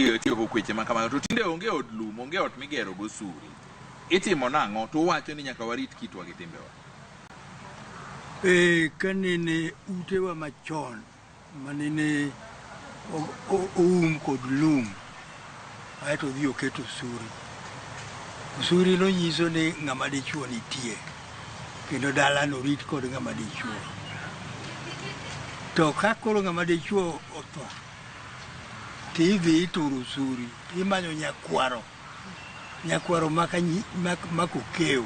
Tieko kweche ma kamago to tinde onge od lum, onge ot migero gosuri. Itimo nang'o to uwacho ni nyaka warit kitwa gi timbewa? E, kanene utewa machon manene oum kod lum aeto odhi oket osuri. Osuri no nyiso ni ng'ama dichuo nitie kendo dalano orit kod ng'ama dichuo. To ka koro ng'ama dichuo otho tidhi ituro osuri, imanyo nyakwaro, nyakwaro maka, maka okew.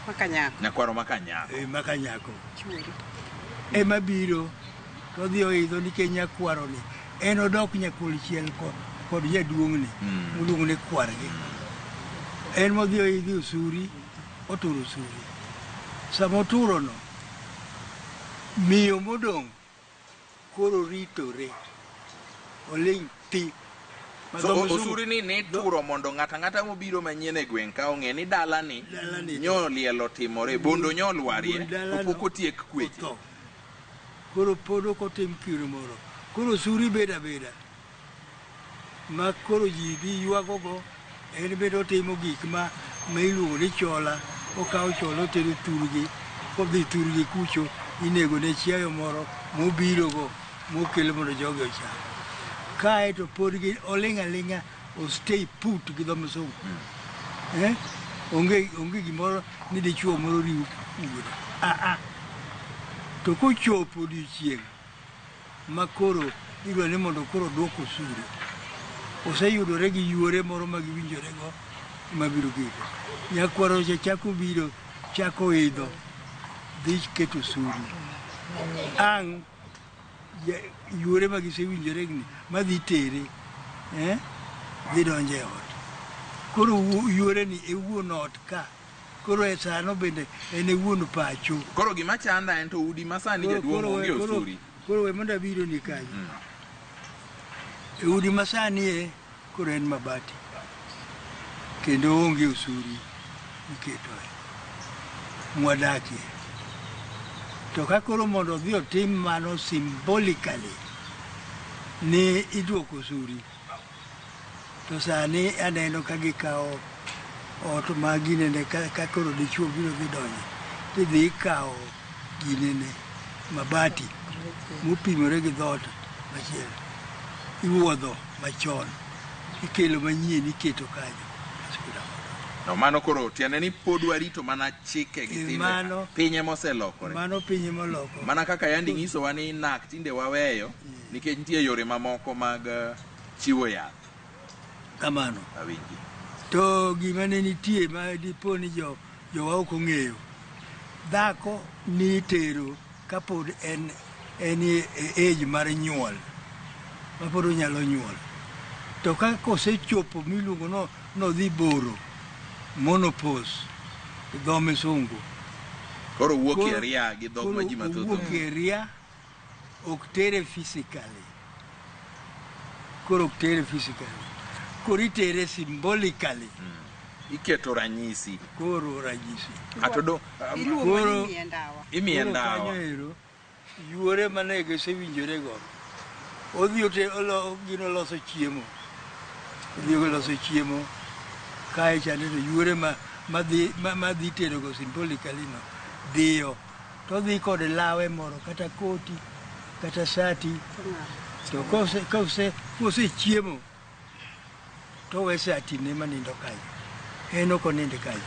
Maka nyako. Nyakwaro maka nyako. E, maka nyako. Chuori. Ema biro to odhi oidho nikech nyakwaro ni en odok nyakol chiel kod jaduong'ni moluongo ni kwargi. En modhi oidhi osuri, oturo osuri. Sama oturo no, miyo modong' koro ritore, oling' thi. Ma So dho Musungu- osuri ni nituro mondo ng'ato ang'ata mobiro manyien e gweng' ka ong'e ni dalani Dalani nyo liel otimore, bondo nyo olwarie, Wuon to dalano pok otiek kweche. otho. Koro pod ok otim kiro moro. Koro osuri bedo abeda. Ma koro ji dhi ywagogo, en bende otimo gik ma iluongo ni chola. Okawo chola otero thurgi, kodhi thurgi kucho, inego ne chiayo moro mobirogo, mokelo mondo jogi ocham. Kae to pod gi oling' aling'a, o stay put gi dho musungu. Eh? Onge gimoro ni dichuo moro riw wuode. Ah ah. To kochopo odiochieng' ma koro idwa ni mondo koro duok osuru, oseyudore gi yuore moro ma giwinjorego mabiro keto. Nyakwaro cha chako biro, chako idho, dhi keto osuru. Ang' yuore ma gisewinjore ni madhi tere, eh, dhi donjo e ot. Koro yuore ni e wuon ot ka. Koro e sano bende en e wuon pacho. Koro gima chanda en to udi ma sani jaduong' onge osuri. Koro we mondo abiro ni kanyo. E udi ma sani e koro en mabati. Kendo onge osuri miketoe. Mwadakie. To ka koro mondo odhi otim mano symbolically ni iduoko osuri. To sani aneno ka gikawo ot ma ginene ka koro dichuo biro dhi donjo. Tidhi ikawo ginene mabati mopimore gi dhoot machielo. Iwuodho machon, ikelo manyien iketo kanyo. No mano koro tiende ni pod warito mana chike gi timbe. Piny ema oselokore. Mano piny ema oloko. Mana kaka yandi nyisowa ni nak tinde waweyo nikech nitie yore mamoko mag chiwo yath. Kamano. Awinji. To gima ne nitie ma dipo ni jowa ok ong'eyo, dhako ni itero kapod en e age mar nyuol, ma pod onyalo nyuol. To ka kosechopo miluongo nodhi boro, menopause, dho misungu. Koro wuok e ria gi dhok ma ji mathoth. Koro wuok e ria, ok tere physically. Koro ok tere physically. Koro itere symbolically. Iketo ranyisi. Koro ranyisi. Ato do Iluongo ni imiye ndawa. Imiye ndawa. Koro kanyo ero, yuore mane gisewinjore go. Odhi ote olo gino loso chiemo. Odhi oloso chiemo. Kae chande to yuore ma madhi tero go symbolically no dhiyo. To dhi kod lawe moro kata koti kata sati. To kose chiemo to we sati ne manindo kanyo. En ok onind kanyo.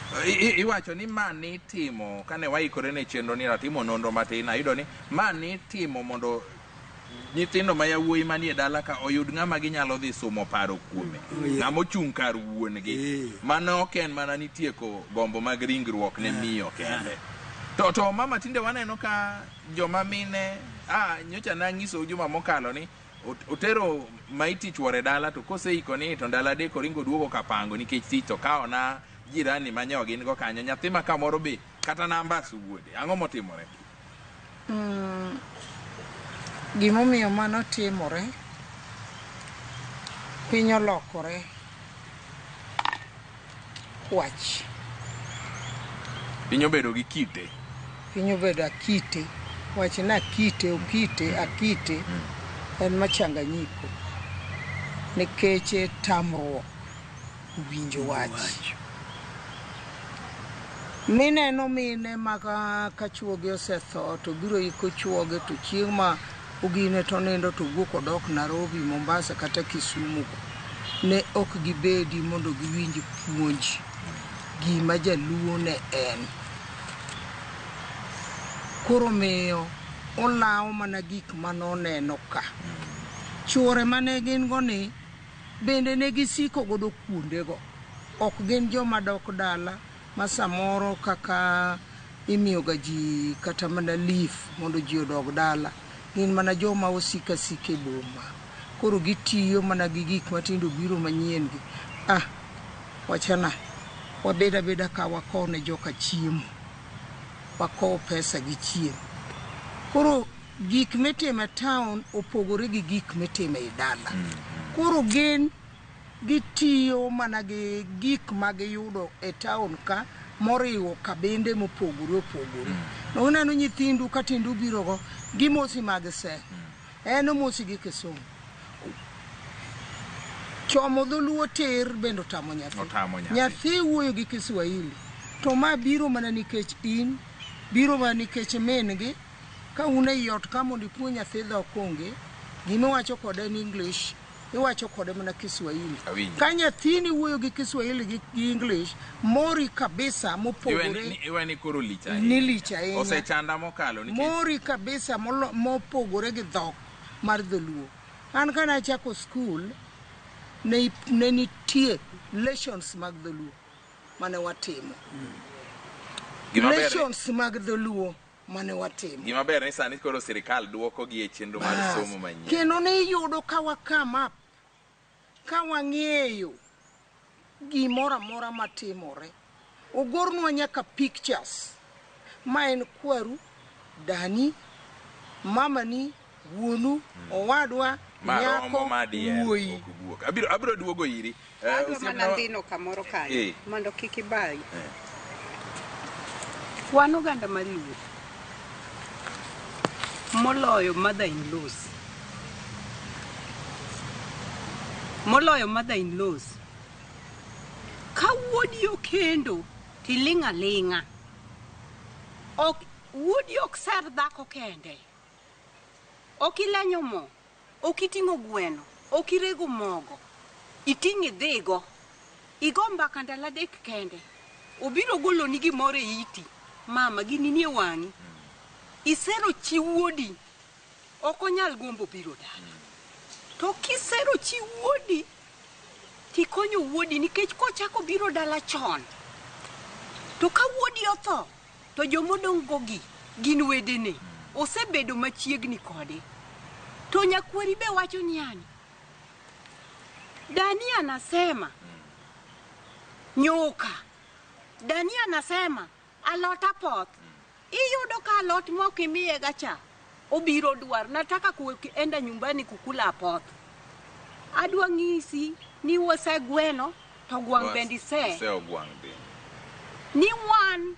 Iwacho ni ma nitimo kane waikore ne chenro ni atimo nonro matin, ayudo ni ma nitimo mondo nyithindo ma yawuoyi manie dala ka oyud ng'ama ginyalo dhi sumo paro kuome. Ng'ama ochung' kar wuon-gi. Mano ok en mana ni tieko gombo mag ringruok ne miyo kende. To mama tinde waneno ka joma mine, nyocha nang'isou juma mokalo ni otero maiti chuore dala to koseiko ni to ndalo adek oringo duogo kapango nikech tich to kawo na jirani manyo gin go kanyo nyathi ma kamoro be kata namba wuode. Ang'o motimore? Gimomiyo mano timore, piny olokore kwach. Piny obedo gi kite. Piny obedo akite. Wach na akite, okite, akite. En machanganyiko. Nikech tamruok winjo wach. Mineno mine ma ka chuogi osetho to biro iko chuogi to chieng' ma ogine to nindo to wuok odok Nairobi, Mombasa kata Kisumu go. Ne ok gibedi mondo giwinj puonj gima jaluo ne en. Koro miyo olawo mana gik manoneno ka. Chuore mane gin go ni bende ne gisiko godo kuondego. Ok gin joma dok dala ma samoro kaka imiyoga ji kata mana leave mondo ji odog dala. Gin mana joma osiko asika e boma. Koro gitiyo mana gi gik matindo biro manyien gi. Ah, wachana, wabed abeda ka wakow ne joka chiemo. Wakow pesa gi chiemo. Koro gik mitimo e town opogore gi gik mitimo e dala. Koro gin gitiyo mana gi gik ma giyudo e town ka moriwo kabinde mopogore opogore. No uneno nyithindu ka tindu biro go gimosi mag se. En omosi gi kisungu. Chomo dholuo tir bende otamo nyathi. Otamo nyathi. Nyathi wuoyo gi Kiswahili. To ma biro mana nikech in, biro mana nikech min gi. Ka un ei ot ka mondo ipuonj nyathi dhok onge, gimiwacho kode en English, iwacho kode mana Kiswahili. Awinjo. Ka nyathini wuoyo gi Kiswahili gi English, mori kabisa mopogore Iwe ni koro lich ahinya. ni lich ahinya. Osechanda mokalo nikech Mori kabisa mopogore gi dhok mar dholuo. An kane achako skul, ne nitie lessons mag dholuo mane watimo. gima ber Lessons mag dholuo mane watimo. gima ber ni sani koro sirikal duoko gi e chenro mar Bas. somo manyien. Kendo ne iyudo ka wa come up, ka wang'eyo gimoro amora matimore. Ogornwa nyaka pictures. Ma en kwaru, dani, mamani, wuonu, owadwa, Ma nyako, rombo ma diel wuoyi. ok guok. Abiro duogo iri. Adwa Osiepna mana dhino kamoro kanyo Eh. mondo kik ibayi. Wan oganda mar Luo moloyo mother in laws. Moloyo mother in laws. Ka wuodi okendo tiling' aling'a. Ok wuodi ok ser dhako kende. Ok ilenyo mo, ok iting'o gweno, ok irego mogo. Iting' idhigo. Igo mbaka ndalo adek kende. Obiro goloni gimoro e iti. Mama, gini nie wang'i. Isero chi wuodi. Ok onyal gombo biro dala. To kisero chi wuodi, tikonyo wuodi nikech kochako biro dala chon. To ka wuodi otho, to jomodong' go gi gin wedene. Osebedo machiegni kode. To nyakweri be wacho niani. Dani anasema nyuka. Dani anasema alot apoth. Iyudo ka alot mok imiye ga cha obiro dwaro. Nataka kuenda nyumbani kukula apoth. Adwa ng'isi ni wasegweno to gwang' bende ise. Iseo gwang' bende. Ni wan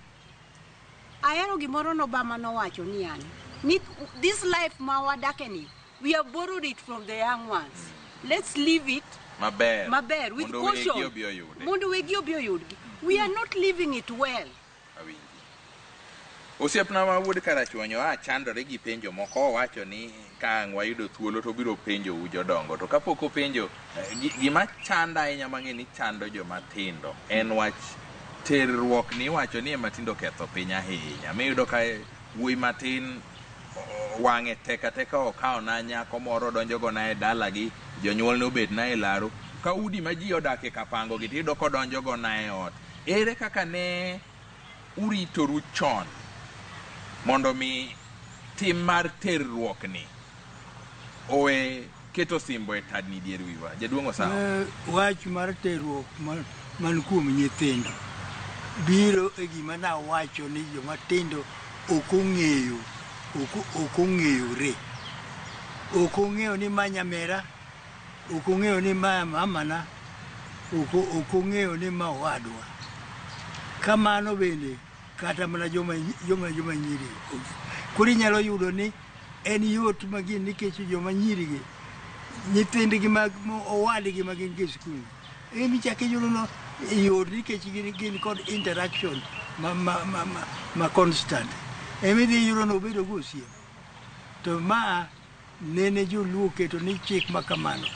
ahero gimoro no Obama nowacho ni yani ni this life ma wadake ni we have borrowed it from the young ones. Let's live it Maber. maber with Mondo wegi caution. obi oyude. Mondo wegi obi oyudgi. We are not living it well. Awinji. Osiepna ma wuod Karachuonyo a chandore gi penjo moko owacho ni ka ang' wayudo thuolo to obiro penjo u jodongo to kapok openjo gima chanda ahinya mang'e ni chando joma tindo en wach terruok ni iwacho ni ema tindo ketho piny ahinya miyudo ka wuoyi matin wang'e tek ateka okawo na nyako moro donjo go na e dalagi jonyuolne obet na e laro ka udi ma ji odake kapango gi tiyudo kodonjo go na e ot ere kaka ne uritoru chon mondo mi tim mar terruok ni owe keto simbo e tadni dier wiwa jaduong' Osawa Wach mar terruok man kuom nyithindo biro e gima nawacho ni joma tindo ok ong'eyo ok ong'eyore. Ok ong'eyo ni ma nyamera, ok ong'eyo ni ma mamana, ok ong'eyo ni ma owadwa. Kamano bende kata mana joma nyiri. Koro inyalo yudo ni en yot magin nikech joma nyiri gi Nyithindgi mag owadgi ma gin go e skul emichako iyudo no yot nikech gin kod interaction ma constant. Emidhi iyudo ni obedo go osiep. To ma nene joluo oketo ni chik ma kamano.